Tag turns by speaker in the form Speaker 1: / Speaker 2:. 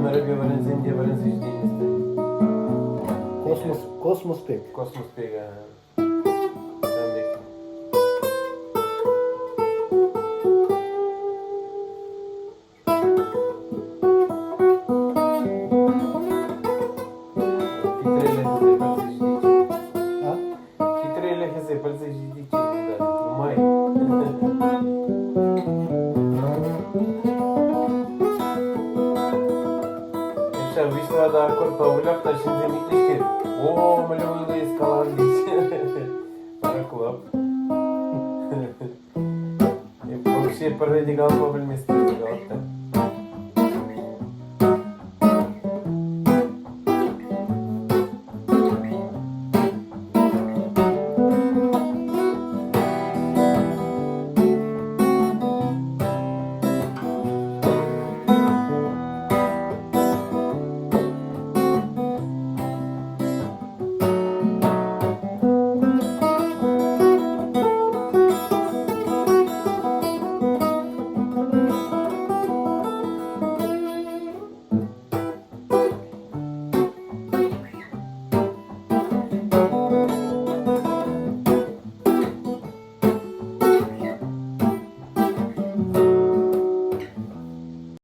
Speaker 1: Ӗмӗрӗпе вӗренсен те вӗренсе ҫитейместӗн.
Speaker 2: Космос, космос пек.
Speaker 1: Космос пек. Хитрелӗхӗсе пӗлсе ҫитиччен тата нумай. Ҫав виҫ-тӑватӑ аккордпа выляп та ҫынсем итлеҫҫӗ. О, мӗнле вӑйлӑ эс калан теҫҫӗ. Вара кулап. Вообще пӗрре те калама пӗлместӗп калап та.